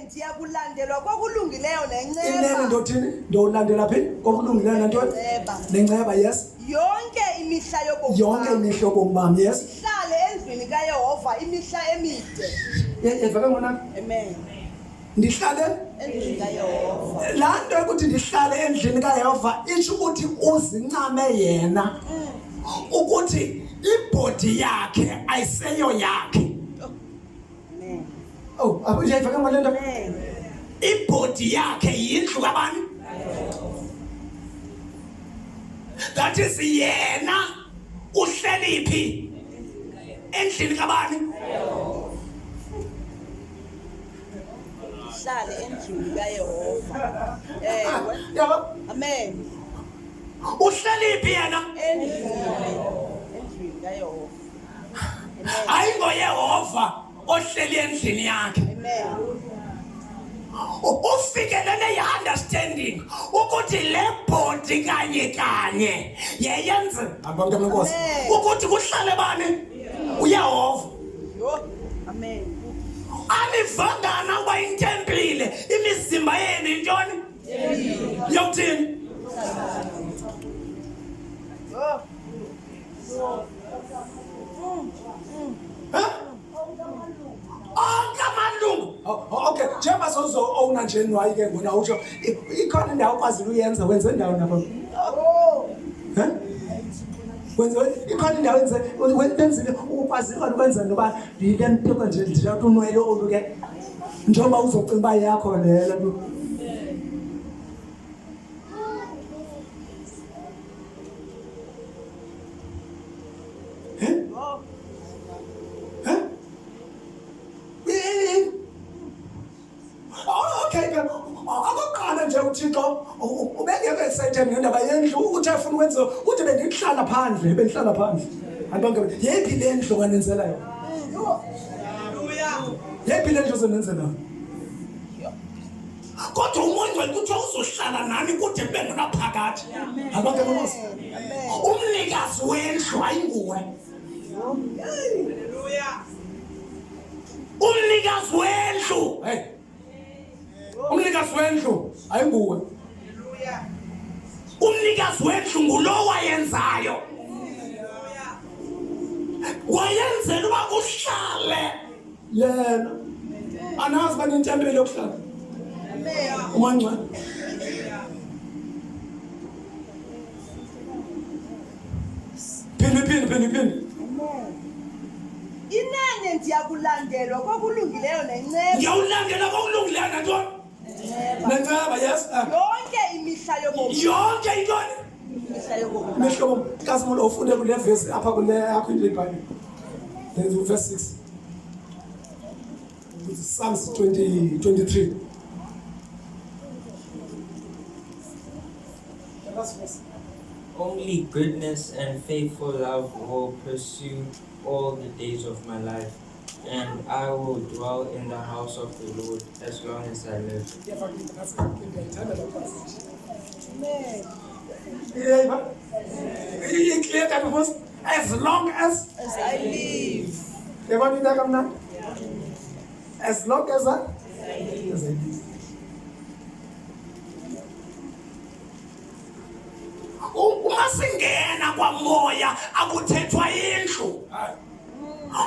ndiya kulandelwa kokulungileyo Inene nenceba. ndothini? Ndowulandela phi? Kokulungileyo nantoni? Nenceba. Nenceba, yes. Yonke imihla yobomi Yonke bam. imihla yobomi bam, yes. Ndihlale endlwini kaYehova imihla emide. Yeva ke ngona? Amen. Ndihlale Endlwini kaYehova. laa nto yokuthi ndihlale endlini kaYehova itsho ukuthi uzincame yena ukuthi ibhodi yakhe ayiseyo yakhe. Amen. Oh, uyayiva ke ngale nto? Amen. Ibhodi yakhe yindlu kabani? That is yena uhleli phi? Endlini kabani? Ndihlale endlwini kaYehova. Ewe. Yabo? Amen. Uhleli phi yena? Endlwini. Endlwini kaYehova. Ayingoyehova ohleli endlini yakhe. Amen. Ufikelele i-understanding ukuthi le bhodi kanye kanye yeyenze abantu benkosi Amen. ukuthi kuhlale bani uYehova. Yho. Amen. Anivangana uba intempile imizimba yenu intoni yokuthini? Yho. Huh? Onke amalungu. Oh, oh, okay, njengoba sowuzo-owna nje nwayi ke ngona utsho ikhona indawo okwazile uyenza wenze indawo nabo. Huh? Wenze ikhona indawo enze wenzile ukwazile ukwenza noba yile nto nje nje unwele olu ke njengoba uzocinga uba yakho le nto. Eh? Eh? Eh? Oh, okay ke okokuqala nje uThixo ubengekho excited ngendaba yendlu uthi afuna ukwenza uthi bendihlala phandle bendihlala phandle abantu bonke yeyiphi le ndlu kanenzela yona yeyiphi le ndlu ozonenzela yona kodwa umoya kuthiwa uzohlala nani kude kube ngunaphakade abantu abamazi umnikazi wendlu ayinguwe umnikazi wendlu hey umnikazi wendlu ayinguwe umnikazi wendlu ngulo wayenzayo wayenzela uba kuhlale yena anazi uba nintempile yokuhlala umangcwele phinde phinde phinde phinde Inene ndiyakulandelwa kokulungileyo nenceba. Ngiyawulandela kokulungileyo nantoni? Nenceba, yes. Ah. Yonke imihla yobomi. Yonke intoni? Imihla yobomi. Imihla yobomi. Kazimulo ufunde kule vesi apha kule yakho into iBhayibhile. Verse 6. Psalms 20, 23. The last verse. Only goodness and faithful love will pursue all the days of my life, and I will dwell in the house of the Lord as long as I live. Amen. Clear that was as long as As I live. Yabona into kamnandi? As long as I as I live. Uma singena kwamoya akuthethwa indlu.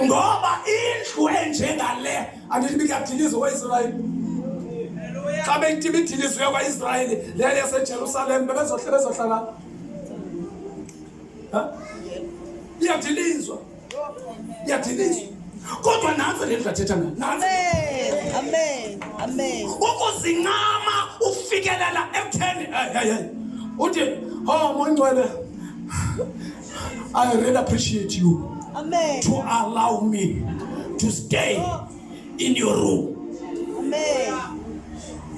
Ngoba indlu enjengale andithi bikadilizwe kwaIsrayeli. Xa beyithi bidilizwe kwaIsrayeli le yaseJerusalem bebezohle bezohlala. Ha? Iyadilizwa. Iyadilizwa. Kodwa nantsi le ndlu athetha ngayo. Nantsi. Amen. Amen. Amen. Ukuzincama ufikelela ekutheni hey hey hey. Uthi, "Oh Moyingcwele, I really appreciate you Amen. to allow me to stay in your room." Amen.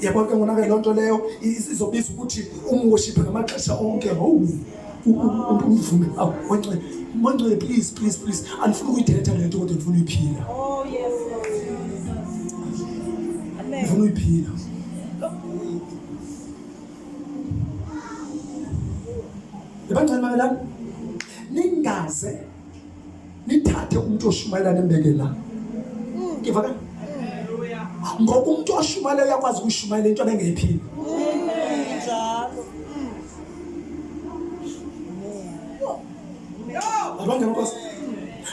Yabona ke ngona ke loo nto leyo izobiza ukuthi umworship ngamaxesha onke. Oh. Umvume. Awu, Moyingcwele, Moyingcwele please please please. Andifuni ukuyithetha le nto kodwa ndifuna uyiphila. Oh yes. Amen. Ndifuna uyiphila. Ebangcwele mamelani. Ningaze nithathe umuntu oshumayela nimbeke la. Ngivakala? Ngoba umuntu oshumayela uyakwazi ukuyishumayela into abengeyiphili. Njalo. Abangena Nkosi.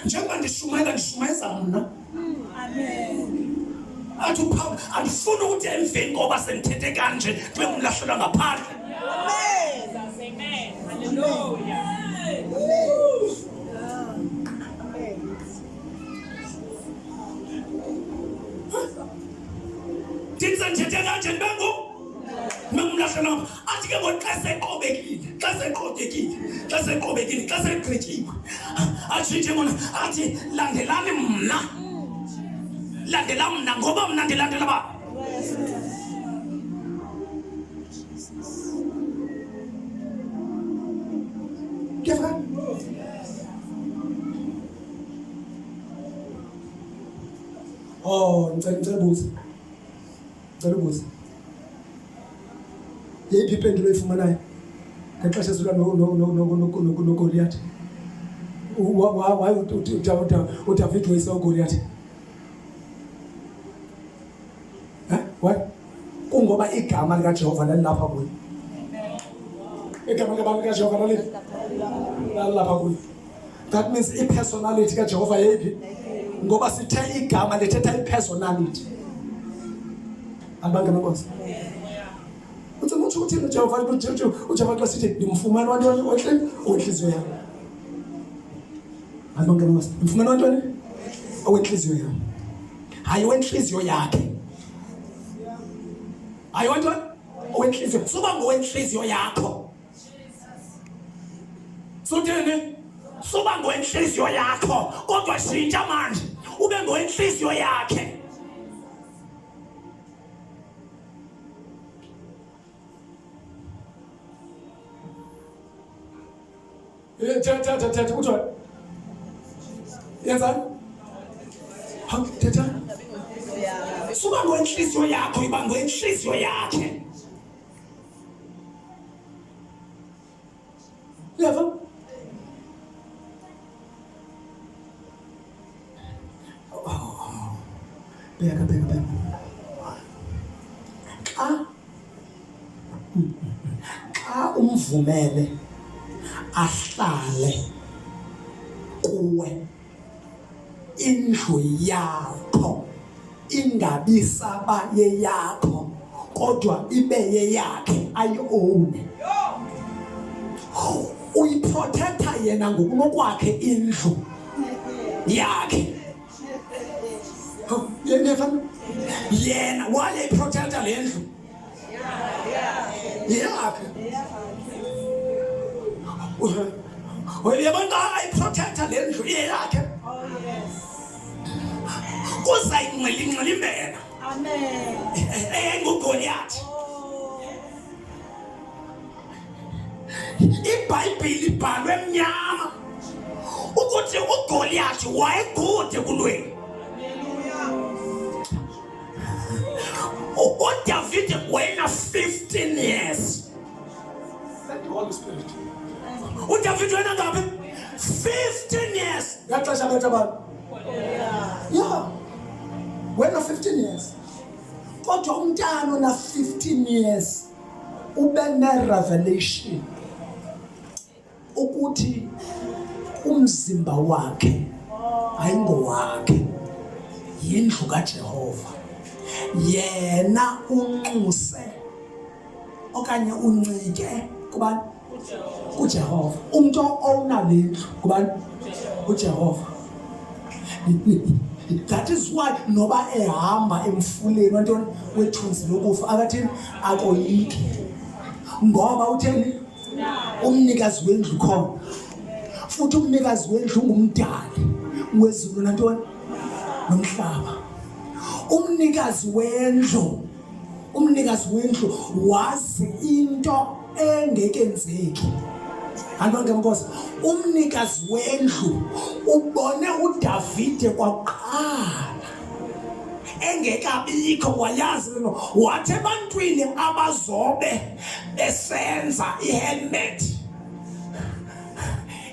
Njengoba ndishumayela ndishumayeza mna. Athi uPaul andifuni ukuthi emveni koba sendithethe kanje ndibe ngumlahlelwa ngaphandle. Amen. Amen. Hallelujah. Amen. Ndithi sendithethe kanje ndibe ngu ndibe ngumlahlelwa ngaphandle. Athi ke ngoku xa seqobekile, xa seqobekile, xa seqobekile, xa segqityiwe. Atshintshe ngona athi landelani mna. Landela mna ngoba mna ndilandela ba. Kuyafana? Oh, ngicela ngicela ubuze. Ngicela ubuze. Yeyiphi impendulo oyifumanayo ngexesha esilwa noGoliath? Why uDavid woyisa uGoliath? Eh? Why? Kungoba igama likaJehova lalilapha kuye. Igama likabani likaJehova lalilapha kuye. That means i-personality kaJehova yeyiphi? Ngoba sithe igama lithetha i-personality. Abangena Nkosi. Uthi uthi uthini uJehova uJehova xa sithi ndimfumana wantoni ohleli owenhliziyo yam. Abangena Nkosi. Ndimfumana wantoni? Owenhliziyo yam. Hayi wenhliziyo yakhe. Hayi wantoni? Owenhliziyo. Suba ngowenhliziyo yakho. Suthini? Suba ngowenhliziyo yakho kodwa shintsha manje ube ngowenhliziyo yakhe. Thetha thetha thetha kuthiwa yenzani? Hawu thetha. Suba ngowenhliziyo yakho iba ngowenhliziyo yakhe. Uyava? Oh, bheka bheka bheka. Xa xa umvumele ahlale kuwe indlu yakho ingabi saba yeyakho kodwa ibe yeyakhe ayi-owne uyiprotecta yena ngokunokwakhe indlu yakhe yena wayeyiprotecta le ndlu yeyakhe uyabona xa ayiprotecta le ndlu iyeyakhe kuza ingxilingxilimbela eyayingugoliyathi ibhayibhile ibhalwe emnyama ukuthi ugoliyathi wayekude kulweni uDavide wayena 15 years. Thank you, Holy Spirit. uDavide wayena ngaphi? 15 years. Ngaxesha bethu abantu. Yeah. Wena 15 years. Kodwa umntana ona 15 years ube ne revelation ukuthi umzimba wakhe ayingowakhe yindlu kaJehova yena unxuse okanye uncike kubani kuJehova umuntu owna le ndlu kubani uJehova that is why noba ehamba emfuleni wantoni wethunzi lokufa akathini akoyiki ngoba utheni umnikazi wendlu khona futhi umnikazi wendlu ungumdali wezulu nantoni nomhlaba umnikazi wendlu umnikazi wendlu wazi into engekenzeki Antwanke Nkosi umnikazi wendlu ubone uDavide kwaqala engekabikho wayazi lento wathi ebantwini abazobe besenza ihelmet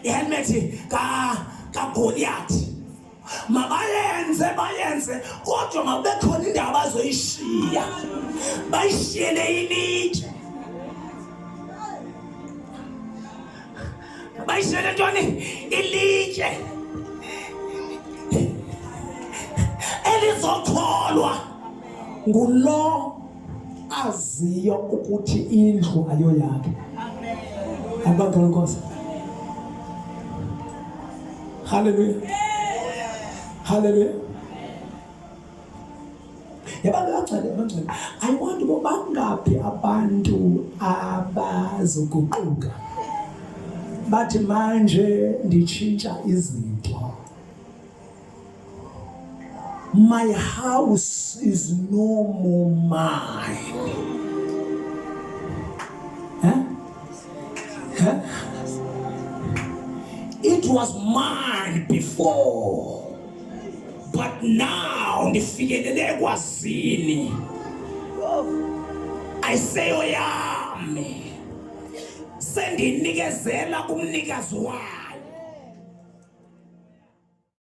ihelmet ka kaGoliath Mabayenze bayenze kodwa makube khona indawo abazoyishiya. Bayishiyele ilitshe. Bayishiyele ntoni? Ilitshe. Elizokholwa ngulo aziyo ukuthi indlu ayoyakhe. Amen. Nkosi. Hallelujah. Hallelujah. Yabona bangcwele bangcwele. I want uba bangaphi abantu abazoguquka. Bathi manje nditshintsha izinto. My house is no more mine. Huh? Huh? It was mine before. But now ndifikelele ekwazini. Ayiseyo yami. Sendinikezela kumnikazi wayo.